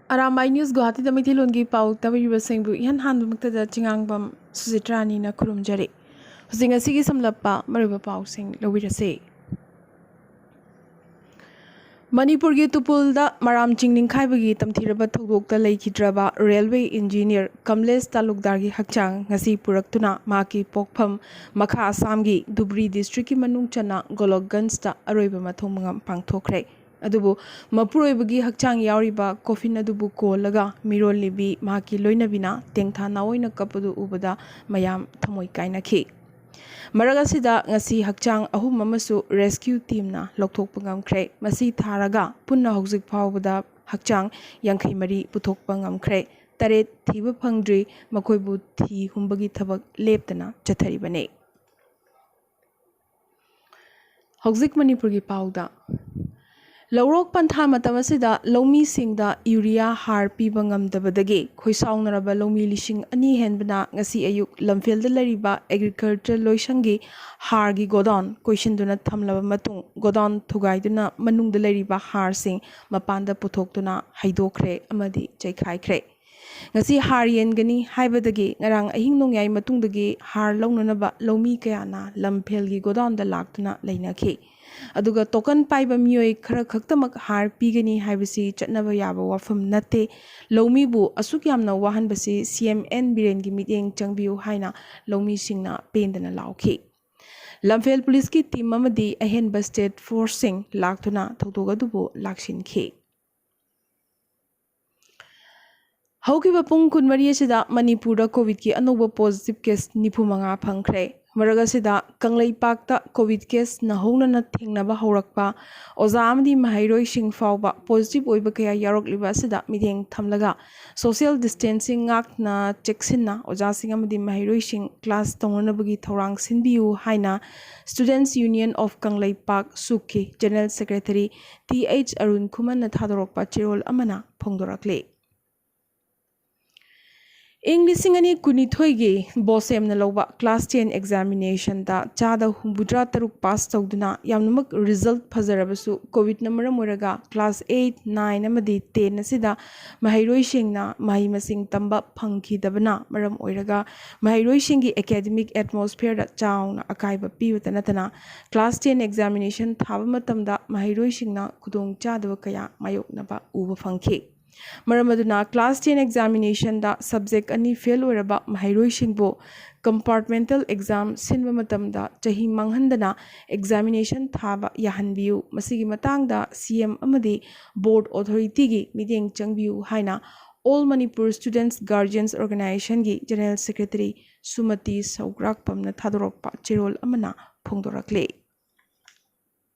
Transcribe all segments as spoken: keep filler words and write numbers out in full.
Arambai news ꯒꯨꯋꯥꯍꯥꯇꯤꯗ ꯃꯩꯇꯩꯂꯣꯟꯒꯤ ꯄꯥꯎ ꯇꯥꯕꯤꯔꯤꯕꯁꯤꯡꯕꯨ ꯏꯍꯥꯟ ꯍꯥꯟꯕꯃꯛꯇꯗ ꯆꯤꯉꯥꯡꯕꯝ ꯁꯨꯖꯤꯇ꯭ꯔꯥꯅꯤꯅ ꯈꯨꯔꯨꯝꯖꯔꯤ꯫ ꯍꯧꯖꯤꯛ ꯉꯁꯤꯒꯤ ꯁꯝꯂꯞꯄ ꯃꯔꯨꯑꯣꯏꯕ ꯄꯥꯎꯁꯤꯡ ꯂꯧꯕꯤꯔꯁꯤ꯫ ꯃꯅꯤꯄꯨꯔꯒꯤ ꯇꯨꯄꯨꯜꯗ ꯃꯔꯥꯝ ꯆꯤꯡ ꯅꯤꯡꯈꯥꯏꯕꯒꯤ ꯇꯝꯊꯤꯔꯕ ꯊꯧꯗꯣꯛꯇ ꯂꯩꯈꯤꯗ꯭ꯔꯕ ꯔꯦꯜꯋꯦ ꯏꯟꯖꯤꯅꯤꯌꯔ ꯀꯝꯂꯦꯁ ꯇꯥꯂꯨꯛꯗꯥꯔꯒꯤ ꯍꯛꯆꯥꯡ ꯉꯁꯤ ꯄꯨꯔꯛꯇꯨꯅ ꯃꯍꯥꯛꯀꯤ ꯄꯣꯛꯐꯝ ꯃꯈꯥ ꯑꯁꯥꯝꯒꯤ ꯙꯨꯕ꯭ꯔꯤ ꯗꯤꯁꯇ꯭ꯔꯤꯛꯀꯤ ꯃꯅꯨꯡ ꯆꯟꯅ ꯒꯣꯂꯣꯛꯒꯟꯖꯇ ꯑꯔꯣꯏꯕ ꯃꯊꯧ ꯃꯉꯝ ꯄꯥꯡꯊꯣꯛꯈ꯭ꯔꯦ꯫ ꯑꯗꯨꯕꯨ ꯃꯄꯨꯔꯣꯏꯕꯒꯤ ꯍꯛꯆꯥꯡ ꯌꯥꯎꯔꯤꯕ ꯀꯣꯐꯤꯟ ꯑꯗꯨꯕꯨ ꯀꯣꯜꯂꯒ ꯃꯤꯔꯣꯜꯂꯤꯕꯤ ꯃꯍꯥꯛꯀꯤ ꯂꯣꯏꯅꯕꯤꯅ ꯇꯦꯡꯊꯥ ꯅꯥꯑꯣꯏꯅ ꯀꯞꯄꯗꯨ ꯎꯕꯗ ꯃꯌꯥꯝ ꯊꯃꯣꯏ ꯀꯥꯏꯅꯈꯤ꯫ ꯃꯔꯛ ꯑꯁꯤꯗ ꯉꯁꯤ ꯍꯛꯆꯥꯡ ꯑꯍꯨꯝ ꯑꯃꯁꯨ ꯔꯦꯁꯀ꯭ꯌꯨ ꯇꯤꯝꯅ ꯂꯧꯊꯣꯛꯄ ꯉꯝꯈ꯭ꯔꯦ꯫ ꯃꯁꯤ ꯊꯥꯔꯒ ꯄꯨꯟꯅ ꯍꯧꯖꯤꯛ ꯐꯥꯎꯕꯗ ꯍꯛꯆꯥꯡ ꯌꯥꯡꯈꯩ ꯃꯔꯤ ꯄꯨꯊꯣꯛꯄ ꯉꯝꯈ꯭ꯔꯦ꯫ ꯇꯔꯦꯠ ꯊꯤꯕ ꯐꯪꯗ꯭ꯔꯤ꯫ ꯃꯈꯣꯏꯕꯨ ꯊꯤ ꯍꯨꯝꯕꯒꯤ ꯊꯕꯛ ꯂꯦꯞꯇꯅ ꯆꯠꯊꯔꯤꯕꯅꯤ꯫ ꯍꯧꯖꯤꯛ ꯃꯅꯤꯄꯨꯔꯒꯤ ꯄꯥꯎꯗ꯫ ꯂꯧꯔꯣꯛ ꯄꯟꯊꯥ ꯃꯇꯝ ꯑꯁꯤꯗ ꯂꯧꯃꯤꯁꯤꯡꯗ ꯌꯨꯔꯤꯌꯥ ꯍꯥꯔ ꯄꯤꯕ ꯉꯝꯗꯕꯗꯒꯤ ꯈꯣꯏꯁꯥꯎꯅꯔꯕ ꯂꯧꯃꯤ ꯂꯤꯁꯤꯡ ꯑꯅꯤ ꯍꯦꯟꯕꯅ ꯉꯁꯤ ꯑꯌꯨꯛ ꯂꯝꯐꯦꯜꯗ ꯂꯩꯔꯤꯕ ꯑꯦꯒ꯭ꯔꯤꯀꯜꯆꯔ ꯂꯣꯏꯁꯪꯒꯤ ꯍꯥꯔꯒꯤ ꯒꯣꯗꯥꯎꯟ ꯀꯣꯏꯁꯤꯟꯗꯨꯅ ꯊꯝꯂꯕ ꯃꯇꯨꯡ, ꯒꯣꯗꯥꯎꯟ ꯊꯨꯒꯥꯏꯗꯨꯅ ꯃꯅꯨꯡꯗ ꯂꯩꯔꯤꯕ ꯍꯥꯔꯁꯤꯡ ꯃꯄꯥꯟꯗ ꯄꯨꯊꯣꯛꯇꯨꯅ ꯍꯩꯗꯣꯛꯈ꯭ꯔꯦ ꯑꯃꯗꯤ ꯆꯩꯈꯥꯏꯈ꯭ꯔꯦ꯫ ꯉꯁꯤ ꯍꯥꯔ ꯌꯦꯟꯒꯅꯤ ꯍꯥꯏꯕꯗꯒꯤ ꯉꯔꯥꯡ ꯑꯍꯤꯡ ꯅꯣꯡꯌꯥꯏ ꯃꯇꯨꯡꯗꯒꯤ ꯍꯥꯔ ꯂꯧꯅꯅꯕ ꯂꯧꯃꯤ ꯀꯌꯥꯅ ꯂꯝꯐꯦꯜꯒꯤ ꯒꯣꯗꯥꯎꯟꯗ ꯂꯥꯛꯇꯨꯅ ꯂꯩꯅꯈꯤ꯫ ꯑꯗꯨꯒ ꯇꯣꯀꯟ ꯄꯥꯏꯕ ꯃꯤꯑꯣꯏ ꯈꯔ ꯈꯛꯇꯃꯛ ꯍꯥꯔ ꯄꯤꯒꯅꯤ ꯍꯥꯏꯕꯁꯤ ꯆꯠꯅꯕ ꯌꯥꯕ ꯋꯥꯐꯝ ꯅꯠꯇꯦ꯫ ꯂꯧꯃꯤꯕꯨ ꯑꯁꯨꯛ ꯌꯥꯝꯅ ꯋꯥꯍꯟꯕꯁꯤ ꯁꯤ ꯑꯦꯝ ꯑꯦꯟ ꯕꯤꯔꯦꯟꯒꯤ ꯃꯤꯠꯌꯦꯡ ꯆꯪꯕꯤꯌꯨ ꯍꯥꯏꯅ ꯂꯧꯃꯤꯁꯤꯡꯅ ꯄꯦꯟꯗꯅ ꯂꯥꯎꯈꯤ꯫ ꯂꯝꯐꯦꯜ ꯄꯨꯂꯤꯁꯀꯤ ꯇꯤꯝ ꯑꯃꯗꯤ ꯑꯍꯦꯟꯕ ꯁ꯭ꯇꯦꯠ ꯐꯣꯔꯁꯁꯤꯡ ꯂꯥꯛꯇꯨꯅ ꯊꯧꯗꯣꯛ ꯑꯗꯨꯕꯨ ꯂꯥꯛꯁꯤꯟꯈꯤ꯫ ꯍꯧꯈꯤꯕ ꯄꯨꯡ ꯀꯨꯟꯃꯔꯤ ꯑꯁꯤꯗ ꯃꯅꯤꯄꯨꯔꯗ ꯀꯣꯚꯤꯗꯀꯤ ꯑꯅꯧꯕ ꯄꯣꯖꯤꯇꯤꯚ ꯀꯦꯁ ꯅꯤꯐꯨ ꯃꯉꯥ ꯐꯪꯈ꯭ꯔꯦ꯫ ꯃꯔꯛ ꯑꯁꯤꯗ ꯀꯪꯂꯩꯄꯥꯛꯇ ꯀꯣꯚꯤꯗ ꯀꯦꯁ ꯅꯧꯍꯧꯅꯅ ꯊꯦꯡꯅꯕ ꯍꯧꯔꯛꯄ, ꯑꯣꯖꯥ ꯑꯃꯗꯤ ꯃꯍꯩꯔꯣꯏꯁꯤꯡ ꯐꯥꯎꯕ ꯄꯣꯖꯤꯇꯤꯚ ꯑꯣꯏꯕ ꯀꯌꯥ ꯌꯥꯎꯔꯛꯂꯤꯕ ꯑꯁꯤꯗ ꯃꯤꯠꯌꯦꯡ ꯊꯝꯂꯒ ꯁꯣꯁꯤꯌꯦꯜ ꯗꯤꯁꯇꯦꯟꯁꯤꯡ ꯉꯥꯛꯅ ꯆꯦꯛꯁꯤꯟꯅ ꯑꯣꯖꯥꯁꯤꯡ ꯑꯃꯗꯤ ꯃꯍꯩꯔꯣꯏꯁꯤꯡ ꯀ꯭ꯂꯥꯁ ꯇꯧꯅꯅꯕꯒꯤ ꯊꯧꯔꯥꯡ ꯁꯤꯟꯕꯤꯌꯨ ꯍꯥꯏꯅ Students Union of ꯀꯪꯂꯩꯄꯥꯛ ꯁꯨꯛꯀꯤ general secretary T H Arun ꯈꯨꯃꯟꯅ ꯊꯥꯗꯣꯔꯛꯄ ꯆꯦꯔꯣꯜ ꯑꯃꯅ ꯐꯣꯡꯗꯣꯔꯛꯂꯤ꯫ ꯏꯪ ꯂꯤꯁꯤꯡ ꯑꯅꯤ ꯀꯨꯟꯅꯤꯊꯣꯏꯒꯤ ꯕꯣꯁꯦꯝꯅ ꯂꯧꯕ class ten examination ꯗ ꯆꯥꯗ ꯍꯨꯝꯐꯨꯇꯔꯥ ꯇꯔꯨꯛ pass ꯇꯧꯗꯨꯅ ꯌꯥꯝꯅꯃꯛ result ꯐꯖꯔꯕꯁꯨ, COVID ꯅ ꯃꯔꯝ ꯑꯣꯏꯔꯒ class eight, nine ꯑꯃꯗꯤ ten ꯑꯁꯤꯗ ꯃꯍꯩꯔꯣꯏꯁꯤꯡꯅ ꯃꯍꯩ ꯃꯁꯤꯡ ꯇꯝꯕ ꯐꯪꯈꯤꯗꯕꯅ ꯃꯔꯝ ꯑꯣꯏꯔꯒ ꯃꯍꯩꯔꯣꯏꯁꯤꯡꯒꯤ academic atmosphere ꯗ ꯆꯥꯎꯅ ꯑꯀꯥꯏꯕ ꯄꯤꯕꯇ ꯅꯠꯇꯅ, class ten examination ꯊꯥꯕ ꯃꯇꯝꯗ ꯃꯍꯩꯔꯣꯏꯁꯤꯡꯅ ꯈꯨꯗꯣꯡꯆꯥꯗꯕ ꯀꯌꯥ ꯃꯥꯌꯣꯛꯅꯕ ꯎꯕ ꯐꯪꯈꯤ꯫ ꯃꯔꯝ ꯑꯗꯨꯅ class ten examination ꯗ subject ꯑꯅꯤ fail ꯑꯣꯏꯔꯕ ꯃꯍꯩꯔꯣꯏꯁꯤꯡꯕꯨ compartmental exam ꯁꯤꯟꯕ ꯃꯇꯝꯗ ꯆꯍꯤ ꯃꯥꯡꯍꯟꯗꯅ examination ꯊꯥꯕ ꯌꯥꯍꯟꯕꯤꯌꯨ꯫ ꯃꯁꯤꯒꯤ ꯃꯇꯥꯡꯗ C M ꯑꯃꯗꯤ board authority ꯒꯤ ꯃꯤꯠꯌꯦꯡ ꯆꯪꯕꯤꯌꯨ ꯍꯥꯏꯅ All Manipur Students Guardians Organization ꯒꯤ General Secretary ꯁꯨꯃꯇꯤ ꯁꯧꯒ꯭ꯔꯥꯛꯄꯝꯅ ꯊꯥꯗꯣꯔꯛꯄ ꯆꯦꯔꯣꯜ ꯑꯃꯅ ꯐꯣꯡꯗꯣꯔꯛꯂꯤ꯫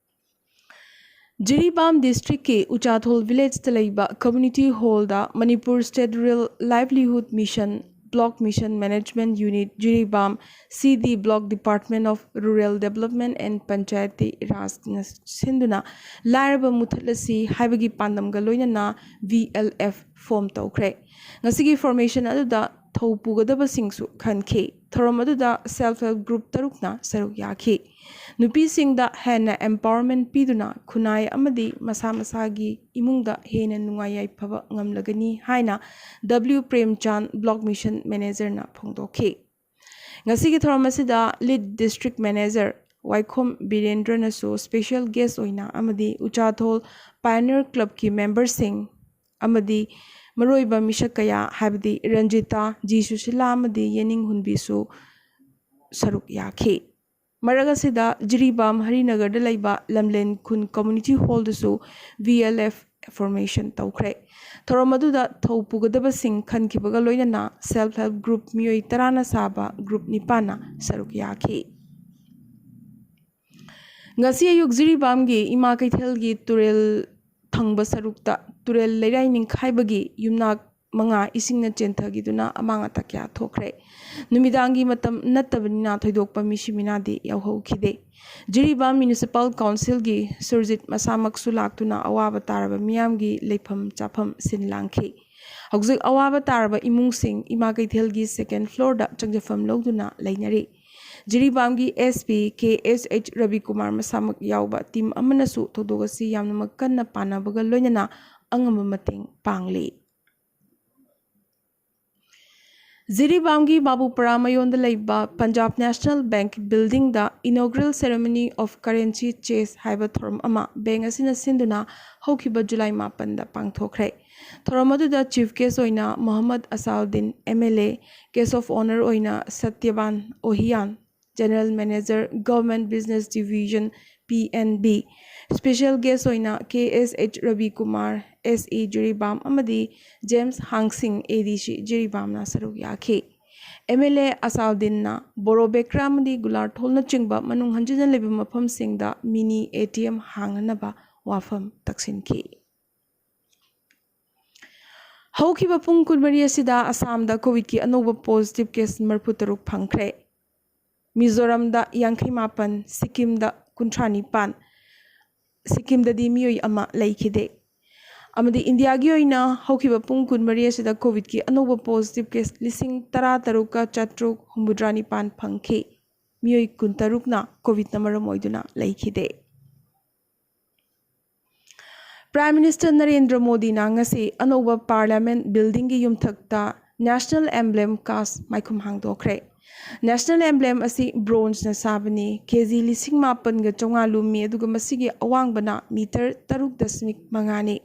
ꯖꯤꯔꯤꯕꯥꯝ district ꯀꯤ ꯎꯆꯥꯊꯣꯜ village ꯇ ꯂꯩꯕ community hall the Manipur State Rural Livelihood Mission, Block Mission Management Unit, Jiribam, C D Block, Department of Rural Development and Panchayati Raj ꯅ ꯁꯤꯟꯗꯨꯅ ꯂꯥꯏꯔꯕ ꯃꯨꯊꯠꯂꯁꯤ ꯍꯥꯏꯕꯒꯤ ꯄꯥꯟꯗꯝꯒ ꯂꯣꯏꯅꯅ V L F form ꯇꯧꯈ꯭ꯔꯦ꯫ ꯉꯁꯤꯒꯤ formation ꯑꯗꯨꯗ ꯊꯧ ꯄꯨꯒꯗꯕꯁꯤꯡꯁꯨ ꯈꯟꯈꯤ꯫ ꯊꯧꯔꯝ ꯑꯗꯨꯗ self help group ꯇꯔꯨꯛꯅ ꯁꯔꯨꯛ ꯌꯥꯈꯤ꯫ ꯅꯨꯄꯤꯁꯤꯡꯗ ꯍꯦꯟꯅ empowerment ꯄꯤꯗꯨꯅ ꯈꯨꯟꯅꯥꯏ ꯑꯃꯗꯤ ꯃꯁꯥ ꯃꯁꯥꯒꯤ ꯏꯃꯨꯡꯗ ꯍꯦꯟꯅ ꯅꯨꯡꯉꯥꯏ ꯌꯥꯏꯐꯕ ꯉꯝꯂꯒꯅꯤ ꯍꯥꯏꯅ W ꯄ꯭ꯔꯦꯝꯆꯥꯟ Block Mission Manager ꯅ ꯐꯣꯡꯗꯣꯛꯈꯤ꯫ ꯉꯁꯤꯒꯤ ꯊꯧꯔꯝ ꯑꯁꯤꯗ Lead District Manager ꯋꯥꯏꯈꯣꯝ ꯕꯤꯔꯦꯟꯗ꯭ꯔꯅꯁꯨ special guest ꯑꯣꯏꯅ ꯑꯃꯗꯤ ꯎꯆꯥꯊꯣꯜ Pioneer Club ꯀꯤ member ꯁꯤꯡ ꯑꯃꯗꯤ ꯃꯔꯨꯑꯣꯏꯕ ꯃꯤꯁꯛ ꯀꯌꯥ ꯍꯥꯏꯕꯗꯤ ꯔꯟꯖꯤꯇꯥ, ꯖꯤ ꯁꯨꯁꯤꯂꯥ ꯑꯃꯗꯤ ꯌꯦꯅꯤꯡꯍꯨꯟꯕꯤꯁꯨ ꯁꯔꯨꯛ ꯌꯥꯈꯤ꯫ ꯃꯔꯛ ꯑꯁꯤꯗ ꯖꯤꯔꯤꯕꯥꯝ ꯍꯔꯤꯅꯒꯔꯗ ꯂꯩꯕ ꯂꯝꯂꯦꯟ ꯈꯨꯟ community hall ꯗꯁꯨ V L F formation ꯇꯧꯈ꯭ꯔꯦ꯫ ꯊꯧꯔꯝ ꯑꯗꯨꯗ ꯊꯧ ꯄꯨꯒꯗꯕꯁꯤꯡ ꯈꯟꯈꯤꯕꯒ ꯂꯣꯏꯅꯅ self help group ꯃꯤꯑꯣꯏ ꯇꯔꯥꯅ ꯁꯥꯕ group ꯅꯤꯄꯥꯟꯅ ꯁꯔꯨꯛ ꯌꯥꯈꯤ꯫ ꯉꯁꯤ ꯑꯌꯨꯛ ꯖꯤꯔꯤꯕꯥꯝꯒꯤ ꯏꯃꯥ ꯀꯩꯊꯦꯜꯒꯤ ꯇꯨꯔꯦꯜ ꯊꯪꯕ ꯁꯔꯨꯛꯇ ꯇꯨꯔꯦꯜ ꯂꯩꯔꯥꯏ ꯅꯤꯡꯈꯥꯏꯕꯒꯤ ꯌꯨꯝꯅꯥꯛ ꯃꯉꯥ ꯏꯁꯤꯡꯅ ꯆꯦꯟꯊꯈꯤꯗꯨꯅ ꯑꯃꯥꯡ ꯑꯇꯥ ꯀꯌꯥ ꯊꯣꯛꯈ꯭ꯔꯦ꯫ ꯅꯨꯃꯤꯗꯥꯡꯒꯤ ꯃꯇꯝ ꯅꯠꯇꯕꯅꯤꯅ ꯊꯣꯏꯗꯣꯛꯄ ꯃꯤꯁꯤ ꯃꯤꯅꯥꯗꯤ ꯌꯥꯎꯍꯧꯈꯤꯗꯦ꯫ ꯖꯤꯔꯤꯕꯥꯝ Municipal Council ꯒꯤ ꯁꯨꯔꯖꯤꯠ ꯃꯁꯥꯃꯛꯁꯨ ꯂꯥꯛꯇꯨꯅ ꯑꯋꯥꯕ ꯇꯥꯔꯕ ꯃꯤꯌꯥꯝꯒꯤ ꯂꯩꯐꯝ ꯆꯥꯐꯝ ꯁꯤꯟ ꯂꯥꯡꯈꯤ꯫ ꯍꯧꯖꯤꯛ ꯑꯋꯥꯕ ꯇꯥꯔꯕ ꯏꯃꯨꯡꯁꯤꯡ ꯏꯃꯥ ꯀꯩꯊꯦꯜꯒꯤ second floorꯗ ꯆꯪꯖꯐꯝ ꯂꯧꯗꯨꯅ ꯂꯩꯅꯔꯤ꯫ ꯖꯤꯔꯤꯕꯥꯝꯒꯤ SP KSH ꯔꯕꯤꯀꯨꯃꯥꯔ ꯃꯁꯥꯃꯛ ꯌꯥꯎꯕ team ꯑꯃꯅꯁꯨ ꯊꯧꯗꯣꯛ ꯑꯁꯤ ꯌꯥꯝꯅꯃꯛ ꯀꯟꯅ ꯄꯥꯅꯕꯒ ꯂꯣꯏꯅꯅ ꯑꯉꯝꯕ ꯃꯇꯦꯡ ꯄꯥꯡꯂꯤ꯫ ꯖꯤꯔꯤꯕꯥꯝꯒꯤ ꯕꯥꯕꯨꯄꯔꯥ ꯃꯌꯣꯟꯗ ꯂꯩꯕ Punjab National Bank buildingꯗ inaugural ceremony of currency chase ꯍꯥꯏꯕ ꯊꯧꯔꯝ ꯑꯃ bank ꯑꯁꯤꯅ ꯁꯤꯟꯗꯨꯅ ꯍꯧꯈꯤꯕ July ꯃꯥꯄꯟꯗ ꯄꯥꯡꯊꯣꯛꯈ꯭ꯔꯦ꯫ ꯊꯧꯔꯝ ꯑꯗꯨꯗ chief guest ꯑꯣꯏꯅ Mohammad ꯑꯁꯥꯎꯗꯤꯟ MLA, guest of honour ꯑꯣꯏꯅ ꯁꯇ꯭ꯌꯕꯥꯟ ꯑꯣꯍꯤꯌꯥꯟ, General Manager, Government Business Division, PNB, special guest ꯑꯣꯏꯅ KSH ꯔꯕꯤꯀꯨꯃꯥꯔ, SE ꯖꯤꯔꯤꯕꯥꯝ, ꯑꯃꯗꯤ ꯖꯦꯝꯁ ꯍꯥꯡꯁꯤꯡ, ADC ꯖꯤꯔꯤꯕꯥꯝꯅ ꯁꯔꯨꯛ ꯌꯥꯈꯤ꯫ MLA ꯑꯁꯥꯎꯗꯤꯟꯅ ꯕꯣꯔꯣꯕꯦꯀ꯭ꯔꯥ ꯑꯃꯗꯤ ꯒꯨꯂꯥꯔꯊꯣꯜꯅꯆꯤꯡꯕ ꯃꯅꯨꯡ ꯍꯟꯖꯤꯟꯅ ꯂꯩꯕ ꯃꯐꯝꯁꯤꯡꯗ mini ATM ꯍꯥꯡꯅꯅꯕ ꯋꯥꯐꯝ ꯇꯛꯁꯤꯟꯈꯤ꯫ ꯍꯧꯈꯤꯕ ꯄꯨꯡ ꯀꯨꯟꯃꯔꯤ ꯑꯁꯤꯗ ꯑꯁꯥꯝꯗ COVIDꯀꯤ ꯑꯅꯧꯕ positive case ꯃꯔꯤꯐꯨꯇꯔꯨꯛ ꯐꯪꯈ꯭ꯔꯦ꯫ ꯃꯤꯖꯣꯔꯥꯝꯗ ꯌꯥꯡꯈꯩ ꯃꯥꯄꯟ, ꯁꯤꯛꯀꯤꯝꯗ ꯀꯨꯟꯊ꯭ꯔꯥ ꯅꯤꯄꯥꯟ, ꯁꯤꯛꯀꯤꯝꯗꯗꯤ ꯃꯤꯑꯣꯏ ꯑꯃ ꯂꯩꯈꯤꯗꯦ꯫ ꯑꯃꯗꯤ ꯏꯟꯗꯤꯌꯥꯒꯤ ꯑꯣꯏꯅ ꯍꯧꯈꯤꯕ ꯄꯨꯡ ꯀꯨꯟꯃꯔꯤ ꯑꯁꯤꯗ COVIDꯀꯤ ꯑꯅꯧꯕ positive case ꯂꯤꯁꯤꯡ ꯇꯔꯥ ꯇꯔꯨꯛꯀ ꯆꯥꯇ꯭ꯔꯨꯛ ꯍꯨꯝꯐꯨꯇꯔꯥ ꯅꯤꯄꯥꯟ ꯐꯪꯈꯤ꯫ ꯃꯤꯑꯣꯏ ꯀꯨꯟꯇꯔꯨꯛꯅ COVIDꯅ ꯃꯔꯝ ꯑꯣꯏꯗꯨꯅ ꯂꯩꯈꯤꯗꯦ꯫ Prime Minister ꯅꯔꯦꯟꯗ꯭ꯔ ꯃꯣꯗꯤꯅ ꯉꯁꯤ ꯑꯅꯧꯕ Parliament buildingꯒꯤ ꯌꯨꯝꯊꯛꯇ National Emblem cast ꯃꯥꯏꯈꯨꯝ ꯍꯥꯡꯗꯣꯛꯈ꯭ꯔꯦ꯫ National Emblem ꯑꯁꯤ bronzeꯅ ꯁꯥꯕꯅꯤ, KG ꯂꯤꯁꯤꯡ ꯃꯥꯄꯟꯒ ꯆꯥꯝꯃꯉꯥ ꯂꯨꯝꯃꯤ, ꯑꯗꯨꯒ ꯃꯁꯤꯒꯤ ꯑꯋꯥꯡꯕꯅ meter ꯇꯔꯨꯛ ꯗꯁꯃꯤꯛ ꯃꯉꯥꯅꯤ꯫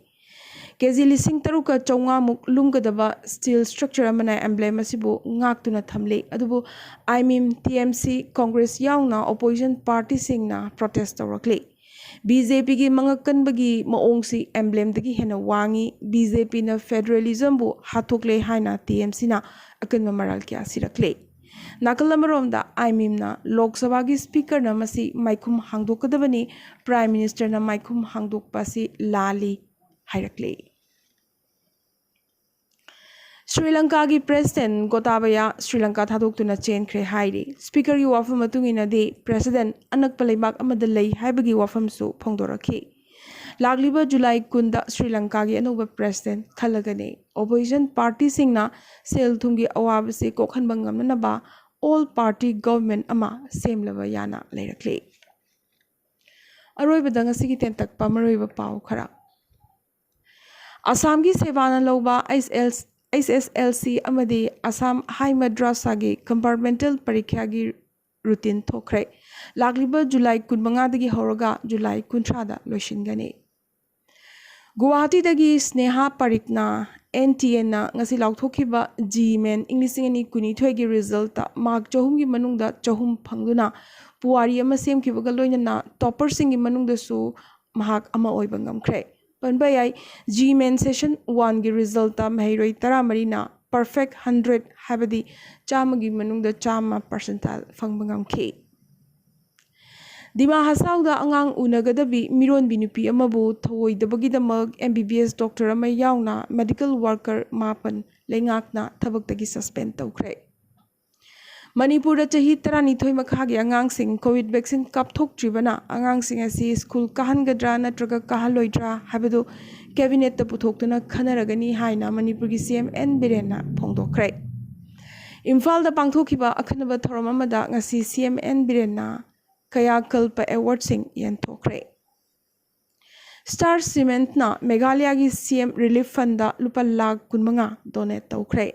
KG ꯂꯤꯁꯤꯡ ꯇꯔꯨꯛꯀ ꯆꯥꯝꯃꯉꯥꯃꯨꯛ ꯂꯨꯝꯒꯗꯕ steel structure ꯑꯃꯅ emblem ꯑꯁꯤꯕꯨ ꯉꯥꯛꯇꯨꯅ ꯊꯝꯂꯤ꯫ ꯑꯗꯨꯕꯨ ꯑꯥꯏꯃꯤꯝ, TMC, Congress ꯌꯥꯎꯅ opposition partyꯁꯤꯡꯅ protest ꯇꯧꯔꯛꯂꯤ꯫ BJPꯒꯤ ꯃꯉꯛ ꯀꯟꯕꯒꯤ ꯃꯑꯣꯡꯁꯤ emblemꯗꯒꯤ ꯍꯦꯟꯅ ꯋꯥꯡꯉꯤ꯫ BJPꯅ federalismꯕꯨ ꯍꯥꯠꯇꯣꯛꯂꯦ ꯍꯥꯏꯅ TMCꯅ ꯑꯀꯟꯕ ꯃꯔꯥꯜ ꯀꯌꯥ ꯁꯤꯔꯛꯂꯦ꯫ ꯅꯥꯀꯜ ꯑꯃꯔꯣꯝꯗ ꯑꯥꯏꯃꯤꯝꯅ ꯂꯣꯛ ꯁꯚꯥꯒꯤ speakerꯅ ꯃꯁꯤ ꯃꯥꯏꯈꯨꯝ ꯍꯥꯡꯗꯣꯛꯀꯗꯕꯅꯤ, Prime Ministerꯅ ꯃꯥꯏꯈꯨꯝ ꯍꯥꯡꯗꯣꯛꯄ ꯑꯁꯤ ꯂꯥꯜꯂꯤ ꯍꯥꯏꯔꯛꯂꯦ꯫ ꯁ꯭ꯔꯤ ꯂꯪꯀꯥꯒꯤ President ꯒꯣꯇꯥꯕꯌꯥ ꯁ꯭ꯔꯤ ꯂꯪꯀꯥ ꯊꯥꯗꯣꯛꯇꯨꯅ ꯆꯦꯟꯈ꯭ꯔꯦ ꯍꯥꯏꯔꯤ꯫ Speakerꯒꯤ ꯋꯥꯐꯝ ꯃꯇꯨꯡ ꯏꯟꯅꯗꯤ President ꯑꯅꯛꯄ ꯂꯩꯕꯥꯛ ꯑꯃꯗ ꯂꯩ ꯍꯥꯏꯕꯒꯤ ꯋꯥꯐꯝꯁꯨ ꯐꯣꯡꯗꯣꯔꯛꯈꯤ꯫ ꯂꯥꯛꯂꯤꯕ ꯖꯨꯂꯥꯏ ꯀꯨꯟꯗ ꯁ꯭ꯔꯤ ꯂꯪꯀꯥꯒꯤ ꯑꯅꯧꯕ ꯄ꯭ꯔꯦꯁꯤꯗꯦꯟꯠ ꯈꯜꯂꯒꯅꯤ꯫ ꯑꯣꯄꯣꯖꯤꯁꯟ ꯄꯥꯔꯇꯤꯁꯤꯡꯅ ꯁꯦꯜ ꯊꯨꯝꯒꯤ ꯑꯋꯥꯕꯁꯤ ꯀꯣꯛꯍꯟꯕ ꯉꯝꯅꯅꯕ ꯑꯣꯜ ꯄꯥꯔꯇꯤ ꯒꯚꯔꯟꯃꯦꯟꯠ ꯑꯃ ꯁꯦꯝꯂꯕ ꯌꯥꯅ ꯂꯩꯔꯛꯂꯤ꯫ ꯑꯔꯣꯏꯕꯗ ꯉꯁꯤꯒꯤ ꯇꯦꯟꯇꯛꯄ ꯃꯔꯨꯑꯣꯏꯕ ꯄꯥꯎ ꯈꯔ꯫ ꯑꯁꯥꯝꯒꯤ ꯁꯦꯕꯥꯅ ꯂꯧꯕ ꯑꯩꯆ ꯑꯦꯁ ꯑꯦꯜ ꯁꯤ ꯑꯃꯗꯤ ꯑꯁꯥꯝ ꯍꯥꯏ ꯃꯗ꯭ꯔꯥꯁꯥꯒꯤ ꯀꯝꯄꯥꯔꯠꯃꯦꯟꯇꯦꯜ ꯄꯔꯤꯈ꯭ꯌꯥꯒꯤ ꯔꯨꯇꯤꯟ ꯊꯣꯛꯈ꯭ꯔꯦ꯫ ꯂꯥꯛꯂꯤꯕ ꯖꯨꯂꯥꯏ ꯀꯨꯟꯃꯉꯥꯗꯒꯤ ꯍꯧꯔꯒ ꯖꯨꯂꯥꯏ ꯀꯨꯟꯊ꯭ꯔꯥꯗ ꯂꯣꯏꯁꯤꯟꯒꯅꯤ꯫ ꯒꯨꯋꯥꯍꯥꯇꯤꯗꯒꯤ ꯁ꯭ꯅꯦꯍꯥ ꯄꯥꯔꯤꯛꯅ, ꯑꯦꯟ ꯇꯤ ꯑꯦꯟꯅ ꯉꯁꯤ ꯂꯥꯎꯊꯣꯛꯈꯤꯕ ꯖꯤ ꯃꯦꯟ ꯏꯪ ꯂꯤꯁꯤꯡ ꯑꯅꯤ ꯀꯨꯟꯅꯤꯊꯣꯏꯒꯤ ꯔꯤꯖꯜꯇ ꯃꯥꯔꯛ ꯆꯍꯨꯝꯒꯤ ꯃꯅꯨꯡꯗ ꯆꯍꯨꯝ ꯐꯪꯗꯨꯅ ꯄꯨꯋꯥꯔꯤ ꯑꯃ ꯁꯦꯝꯈꯤꯕꯒ ꯂꯣꯏꯅꯅ ꯇꯣꯄꯔꯁꯤꯡꯒꯤ ꯃꯅꯨꯡꯗꯁꯨ ꯃꯍꯥꯛ ꯑꯃ ꯑꯣꯏꯕ ꯉꯝꯈ꯭ꯔꯦ꯫ ꯄꯟꯕ ꯌꯥꯏ, ꯖꯤ ꯃꯦꯟ ꯁꯦꯁꯟ ꯋꯥꯟꯒꯤ ꯔꯤꯖꯜꯇ ꯃꯍꯩꯔꯣꯏ ꯇꯔꯥꯃꯔꯤꯅ ꯄꯔꯐꯦꯛ ꯍꯟꯗ꯭ꯔꯦꯠ, ꯍꯥꯏꯕꯗꯤ ꯆꯥꯝꯃꯒꯤ ꯃꯅꯨꯡꯗ ꯆꯥꯝꯃ ꯄꯥꯔꯁꯦꯟꯇꯥꯏꯜ ꯐꯪꯕ ꯉꯝꯈꯤ꯫ ꯗꯤꯃꯥ ꯍꯁꯥꯎꯗ ꯑꯉꯥꯡ ꯎꯅꯒꯗꯕꯤ ꯃꯤꯔꯣꯟꯕꯤ ꯅꯨꯄꯤ ꯑꯃꯕꯨ ꯊꯧꯑꯣꯏꯗꯕꯒꯤꯗꯃꯛ ꯑꯦꯝ ꯕꯤ ꯕꯤ ꯑꯦꯁ ꯗꯣꯛꯇꯔ ꯑꯃ ꯌꯥꯎꯅ ꯃꯦꯗꯤꯀꯦꯜ ꯋꯥꯔꯀꯔ ꯃꯥꯄꯟ ꯂꯩꯉꯥꯛꯅ ꯊꯕꯛꯇꯒꯤ ꯁꯁꯄꯦꯟ ꯇꯧꯈ꯭ꯔꯦ꯫ ꯃꯅꯤꯄꯨꯔꯗ ꯆꯍꯤ ꯇꯔꯥꯅꯤꯊꯣꯏ ꯃꯈꯥꯒꯤ ꯑꯉꯥꯡꯁꯤꯡ ꯀꯣꯚꯤꯗ ꯚꯦꯛꯁꯤꯟ ꯀꯥꯞꯊꯣꯛꯇ꯭ꯔꯤꯕꯅ ꯑꯉꯥꯡꯁꯤꯡ ꯑꯁꯤ ꯁ꯭ꯀꯨꯜ ꯀꯥꯍꯟꯒꯗ꯭ꯔꯥ ꯅꯠꯇ꯭ꯔꯒ ꯀꯥꯍꯜꯂꯣꯏꯗ꯭ꯔꯥ ꯍꯥꯏꯕꯗꯨ ꯀꯦꯕꯤꯅꯦꯠꯇ ꯄꯨꯊꯣꯛꯇꯨꯅ ꯈꯟꯅꯔꯒꯅꯤ ꯍꯥꯏꯅ ꯃꯅꯤꯄꯨꯔꯒꯤ ꯁꯤ ꯑꯦꯝ ꯑꯦꯟ ꯕꯤꯔꯦꯟꯅ ꯐꯣꯡꯗꯣꯛꯈ꯭ꯔꯦ꯫ ꯏꯝꯐꯥꯜꯗ ꯄꯥꯡꯊꯣꯛꯈꯤꯕ ꯑꯈꯟꯅꯕ ꯊꯧꯔꯝ ꯑꯃꯗ ꯉꯁꯤ ꯁꯤ ꯑꯦꯝ ꯑꯦꯟ ꯕꯤꯔꯦꯟꯅ ꯀꯌꯥꯀꯜꯄ ꯑꯦꯋꯥꯔꯗꯁꯤꯡ ꯌꯦꯟꯊꯣꯛꯈ꯭ꯔꯦ꯫ ꯁ꯭ꯇꯥꯔ ꯁꯤꯃꯦꯟꯠꯅ ꯃꯦꯘꯥꯂꯌꯥꯒꯤ ꯁꯤ ꯑꯦꯝ ꯔꯤꯂꯤꯐ ꯐꯟꯗ ꯂꯨꯄꯥ ꯂꯥꯈ ꯀꯨꯟꯃꯉꯥ ꯗꯣꯅꯦꯠ ꯇꯧꯈ꯭ꯔꯦ꯫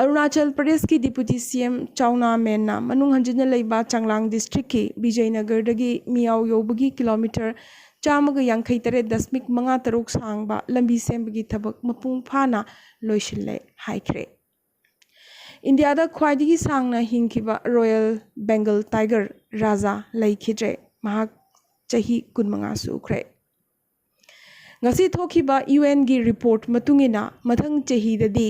ꯑꯔꯨꯅꯥꯆꯜ ꯄ꯭ꯔꯗꯦꯁꯀꯤ ꯗꯤꯄꯨꯇꯤ ꯁꯤ ꯑꯦꯝ ꯆꯥꯎꯅꯥ ꯃꯦꯟꯅ ꯃꯅꯨꯡ ꯍꯟꯖꯤꯟꯅ ꯂꯩꯕ ꯆꯥꯡꯂꯥꯡ ꯗꯤꯁꯇ꯭ꯔꯤꯛꯀꯤ ꯕꯤꯖꯌꯅꯒꯔꯗꯒꯤ ꯃꯤꯌꯥꯎ ꯌꯧꯕꯒꯤ ꯀꯤꯂꯣꯃꯤꯇꯔ ꯆꯥꯝꯃꯒ ꯌꯥꯡꯈꯩ ꯇꯔꯦꯠ ꯗꯁꯃꯤꯛ ꯃꯉꯥ ꯇꯔꯨꯛ ꯁꯥꯡꯕ ꯂꯝꯕꯤ ꯁꯦꯝꯕꯒꯤ ꯊꯕꯛ ꯃꯄꯨꯡ ꯐꯥꯅ ꯂꯣꯏꯁꯤꯜꯂꯦ ꯍꯥꯏꯈ꯭ꯔꯦ꯫ ꯏꯟꯗꯤꯌꯥꯗ ꯈ꯭ꯋꯥꯏꯗꯒꯤ ꯁꯥꯡꯅ ꯍꯤꯡꯈꯤꯕ ꯔꯣꯌꯦꯜ ꯕꯦꯡꯒꯜ ꯇꯥꯏꯒꯔ ꯔꯥꯖꯥ ꯂꯩꯈꯤꯗ꯭ꯔꯦ꯫ ꯃꯍꯥꯛ ꯆꯍꯤ ꯀꯨꯟꯃꯉꯥ ꯁꯨꯈ꯭ꯔꯦ꯫ ꯉꯁꯤ ꯊꯣꯛꯈꯤꯕ ꯌꯨ ꯑꯦꯟꯒꯤ ꯔꯤꯄꯣꯔꯠ ꯃꯇꯨꯡ ꯏꯟꯅ ꯃꯊꯪ ꯆꯍꯤꯗꯗꯤ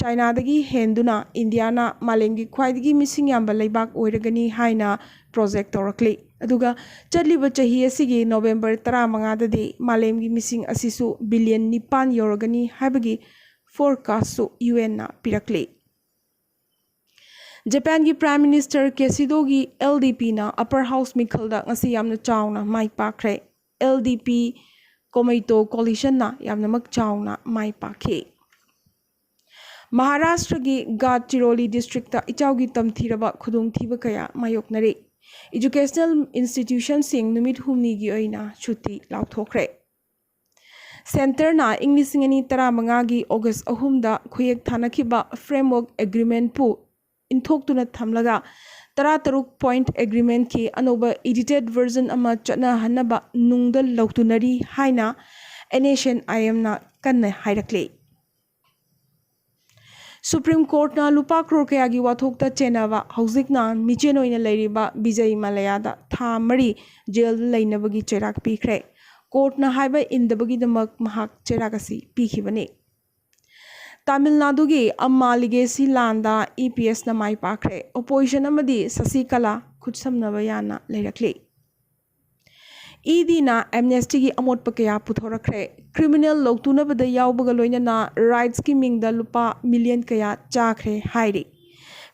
ꯆꯥꯏꯅꯥꯗꯒꯤ ꯍꯦꯟꯗꯨꯅ ꯏꯟꯗꯤꯌꯥꯅ ꯃꯥꯂꯦꯝꯒꯤ ꯈ꯭ꯋꯥꯏꯗꯒꯤ ꯃꯤꯁꯤꯡ ꯌꯥꯝꯕ ꯂꯩꯕꯥꯛ ꯑꯣꯏꯔꯒꯅꯤ ꯍꯥꯏꯅ ꯄ꯭ꯔꯣꯖꯦꯛ ꯇꯧꯔꯛꯂꯤ꯫ ꯑꯗꯨꯒ ꯆꯠꯂꯤꯕ ꯆꯍꯤ ꯑꯁꯤꯒꯤ ꯅꯣꯕꯦꯝꯕꯔ ꯇꯔꯥꯃꯉꯥꯗꯗꯤ ꯃꯥꯂꯦꯝꯒꯤ ꯃꯤꯁꯤꯡ ꯑꯁꯤꯁꯨ ꯕꯤꯂꯤꯌꯟ ꯅꯤꯄꯥꯟ ꯌꯧꯔꯒꯅꯤ ꯍꯥꯏꯕꯒꯤ ꯐꯣꯔꯀꯥꯁꯁꯨ ꯌꯨ ꯑꯦꯟꯅ ꯄꯤꯔꯛꯂꯤ꯫ ꯖꯄꯥꯟꯒꯤ ꯄ꯭ꯔꯥꯏꯝ ꯃꯤꯅꯤꯁꯇꯔ ꯀꯦꯁꯤꯗꯣꯒꯤ ꯑꯦꯜ ꯗꯤ ꯄꯤꯅ ꯑꯄꯔ ꯍꯥꯎꯁ ꯃꯤꯈꯜꯗ ꯉꯁꯤ ꯌꯥꯝꯅ ꯆꯥꯎꯅ ꯃꯥꯏ ꯄꯥꯛꯈ꯭ꯔꯦ꯫ ꯑꯦꯜ ꯗꯤ ꯄꯤ ꯀꯣꯃꯩꯇꯣ ꯀꯣꯂꯤꯁꯟꯅ ꯌꯥꯝꯅꯃꯛ ꯆꯥꯎꯅ ꯃꯥꯏ ꯄꯥꯛꯈꯤ꯫ ꯃꯍꯥꯔꯥꯁꯇ꯭ꯔꯒꯤ ꯒꯥꯗꯆꯤꯔꯣꯂꯤ ꯗꯤꯁꯇ꯭ꯔꯤꯛꯇ ꯏꯆꯥꯎꯒꯤ ꯇꯝꯊꯤꯔꯕ ꯈꯨꯗꯣꯡꯊꯤꯕ ꯀꯌꯥ ꯃꯥꯌꯣꯛꯅꯔꯤ꯫ ꯏꯖꯨꯀꯦꯁꯅꯦꯜ ꯏꯟꯁꯇꯤꯇ꯭ꯌꯨꯁꯟꯁꯤꯡ ꯅꯨꯃꯤꯠ ꯍꯨꯝꯅꯤꯒꯤ ꯑꯣꯏꯅ ꯁꯨꯇꯤ ꯂꯥꯎꯊꯣꯛꯈ꯭ꯔꯦ꯫ ꯁꯦꯟꯇꯔꯅ ꯏꯪ ꯂꯤꯁꯤꯡ ꯑꯅꯤ ꯇꯔꯥꯃꯉꯥꯒꯤ ꯑꯣꯒꯁ ꯑꯍꯨꯝꯗ ꯈꯨꯌꯦꯛ ꯊꯥꯅꯈꯤꯕ ꯐ꯭ꯔꯦꯝꯋꯔꯛ ꯑꯦꯒ꯭ꯔꯤꯃꯦꯟꯠꯄꯨ ꯏꯟꯊꯣꯛꯇꯨꯅ ꯊꯝꯂꯒ ꯇꯔꯥꯇꯔꯨꯛ ꯄꯣꯏꯟꯠ ꯑꯦꯒ꯭ꯔꯤꯃꯦꯟꯠꯀꯤ ꯑꯅꯧꯕ ꯏꯗꯤꯇꯦꯗ ꯚꯔꯖꯟ ꯑꯃ ꯆꯠꯅꯍꯟꯅꯕ ꯅꯨꯡꯗ ꯂꯧꯇꯨꯅꯔꯤ ꯍꯥꯏꯅ ꯑꯦꯟ ꯑꯦꯁ ꯑꯦꯟ ꯑꯥꯏ ꯑꯦꯝꯅ ꯀꯟꯅ ꯍꯥꯏꯔꯛꯂꯤ꯫ ꯁꯨꯄ꯭ꯔꯤꯝ ꯀꯣꯔꯠꯅ ꯂꯨꯄꯥ ꯀ꯭ꯔꯣꯔ ꯀꯌꯥꯒꯤ ꯋꯥꯊꯣꯛꯇ ꯆꯦꯟꯅꯕ ꯍꯧꯖꯤꯛꯅ ꯃꯤꯆꯦꯟ ꯑꯣꯏꯅ ꯂꯩꯔꯤꯕ ꯕꯤꯖꯩ ꯃꯥꯂꯌꯥꯗ ꯊꯥ ꯃꯔꯤ ꯖꯦꯜꯗ ꯂꯩꯅꯕꯒꯤ ꯆꯩꯔꯥꯛ ꯄꯤꯈ꯭ꯔꯦ꯫ ꯀꯣꯔꯠꯅ ꯍꯥꯏꯕ ꯏꯟꯗꯕꯒꯤꯗꯃꯛ ꯃꯍꯥꯛ ꯆꯩꯔꯥꯛ ꯑꯁꯤ ꯄꯤꯈꯤꯕꯅꯤ꯫ ꯇꯥꯃꯤꯜ ꯅꯥꯗꯨꯒꯤ ꯑꯝꯃꯥ ꯂꯤꯒꯦꯁꯤ ꯂꯥꯟꯗ ꯏ ꯄꯤ ꯑꯦꯁꯅ ꯃꯥꯏ ꯄꯥꯛꯈ꯭ꯔꯦ꯫ ꯑꯣꯄꯣꯖꯤꯁꯟ ꯑꯃꯗꯤ ꯁꯁꯤꯀꯂꯥ ꯈꯨꯠꯁꯝꯅꯕ ꯌꯥꯅ ꯂꯩꯔꯛꯂꯤ꯫ ꯏ ꯗꯤꯅ ꯑꯦꯝꯅꯦꯁꯇꯤꯒꯤ ꯑꯃꯣꯠꯄ ꯀꯌꯥ ꯄꯨꯊꯣꯔꯛꯈ꯭ꯔꯦ꯫ ꯀ꯭ꯔꯤꯃꯤꯅꯦꯜ ꯂꯧꯇꯨꯅꯕꯗ ꯌꯥꯎꯕꯒ ꯂꯣꯏꯅꯅ ꯔꯥꯏꯠꯁꯀꯤ ꯃꯤꯡꯗ ꯂꯨꯄꯥ ꯃꯤꯂꯤꯌꯟ ꯀꯌꯥ ꯆꯥꯈ꯭ꯔꯦ ꯍꯥꯏꯔꯤ꯫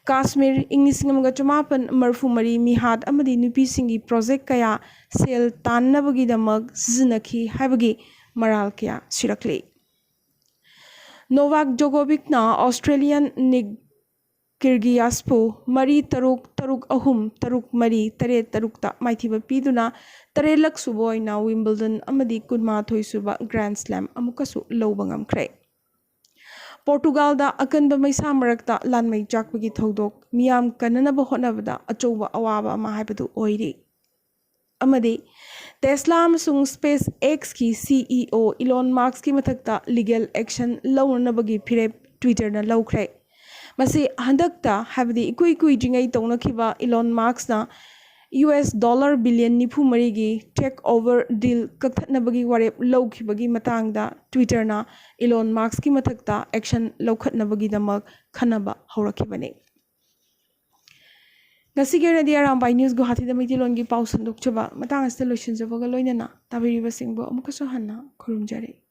ꯀꯥꯁꯃꯤꯔ ꯏꯪ ꯂꯤꯁꯤꯡ ꯑꯃꯒ ꯆꯃꯥꯄꯟ ꯃꯔꯤꯐꯨ ꯃꯔꯤ ꯃꯤꯍꯥꯠ ꯑꯃꯗꯤ ꯅꯨꯄꯤꯁꯤꯡꯒꯤ ꯄ꯭ꯔꯣꯖꯦꯛ ꯀꯌꯥ ꯁꯦꯜ ꯇꯥꯟꯅꯕꯒꯤꯗꯃꯛ ꯁꯤꯖꯤꯟꯅꯈꯤ ꯍꯥꯏꯕꯒꯤ ꯃꯔꯥꯜ ꯀꯌꯥ ꯁꯤꯔꯛꯂꯤ꯫ ꯅꯣꯚꯥꯛ ꯖꯣꯀꯣꯚꯤꯛꯅ ꯑꯣꯁꯇ꯭ꯔꯦꯂꯤꯌꯥꯟ ꯅꯤꯛ ꯀꯤꯔꯒꯤꯌꯥꯁꯄꯨ ꯃꯔꯤ ꯇꯔꯨꯛ, ꯇꯔꯨꯛ ꯑꯍꯨꯝ, ꯇꯔꯨꯛ ꯃꯔꯤ, ꯇꯔꯦꯠ ꯇꯔꯨꯛꯇ ꯃꯥꯏꯊꯤꯕ ꯄꯤꯗꯨꯅ ꯇꯔꯦꯠꯂꯛ ꯁꯨꯕ ꯑꯣꯏꯅ ꯋꯤꯝꯕꯜꯗꯟ ꯑꯃꯗꯤ ꯀꯨꯟꯃꯥꯊꯣꯏ ꯁꯨꯕ ꯒ꯭ꯔꯥꯟ ꯁ꯭ꯂꯦꯝ ꯑꯃꯨꯛꯀꯁꯨ ꯂꯧꯕ ꯉꯝꯈ꯭ꯔꯦ꯫ ꯄꯣꯔꯇꯨꯒꯥꯜꯗ ꯑꯀꯟꯕ ꯃꯩꯁꯥ ꯃꯔꯛꯇ ꯂꯥꯟꯃꯩ ꯆꯥꯛꯄꯒꯤ ꯊꯧꯗꯣꯛ ꯃꯤꯌꯥꯝ ꯀꯟꯅꯅꯕ ꯍꯣꯠꯅꯕꯗ ꯑꯆꯧꯕ ꯑꯋꯥꯕ ꯑꯃ ꯍꯥꯏꯕꯗꯨ ꯑꯣꯏꯔꯤ꯫ ꯑꯃꯗꯤ ꯇꯦꯁꯂꯥ ꯑꯃꯁꯨꯡ ꯁ꯭ꯄꯦꯁ ꯑꯦꯛꯁꯀꯤ ꯁꯤ ꯏ ꯑꯣ ꯏꯂꯣꯟ ꯃꯥꯛꯁꯀꯤ ꯃꯊꯛꯇ ꯂꯤꯒꯦꯜ ꯑꯦꯛꯁꯟ ꯂꯧꯅꯅꯕꯒꯤ ꯐꯤꯔꯦꯞ ꯇ꯭ꯋꯤꯇꯔꯅ ꯂꯧꯈ꯭ꯔꯦ꯫ ꯃꯁꯤ ꯍꯟꯗꯛꯇ, ꯍꯥꯏꯕꯗꯤ ꯏꯀꯨꯏ ꯀꯨꯏꯗ꯭ꯔꯤꯉꯩ ꯇꯧꯅꯈꯤꯕ ꯏꯂꯣꯟ ꯃꯥꯛꯁꯅ ꯌꯨ ꯑꯦꯁ ꯗꯣꯂꯔ ꯕꯤꯂꯤꯌꯟ ꯅꯤꯐꯨ ꯃꯔꯤꯒꯤ ꯇꯦꯛ ꯑꯣꯚꯔ ꯗꯤꯜ ꯀꯛꯊꯠꯅꯕꯒꯤ ꯋꯥꯔꯦꯞ ꯂꯧꯈꯤꯕꯒꯤ ꯃꯇꯥꯡꯗ ꯇ꯭ꯋꯤꯇꯔꯅ ꯏꯂꯣꯟ ꯃꯥꯛꯁꯀꯤ ꯃꯊꯛꯇ ꯑꯦꯛꯁꯟ ꯂꯧꯈꯠꯅꯕꯒꯤꯗꯃꯛ ꯈꯟꯅꯕ ꯍꯧꯔꯛꯈꯤꯕꯅꯤ꯫ ꯉꯁꯤꯒꯤ ꯑꯣꯏꯅꯗꯤ ꯑꯔꯥꯝꯕꯥꯏ ꯅ꯭ꯌꯨꯁ ꯒꯨꯋꯥꯍꯥꯇꯤꯗ ꯃꯩꯇꯩꯂꯣꯟꯒꯤ ꯄꯥꯎ ꯁꯟꯗꯣꯛꯆꯕ ꯃꯇꯥꯡ ꯑꯁꯤꯗ ꯂꯣꯏꯁꯤꯟꯖꯕꯒ ꯂꯣꯏꯅꯅ ꯇꯥꯕꯤꯔꯤꯕꯁꯤꯡꯕꯨ ꯑꯃꯨꯛꯀꯁꯨ ꯍꯟꯅ ꯈꯨꯔꯨꯝꯖꯔꯤ꯫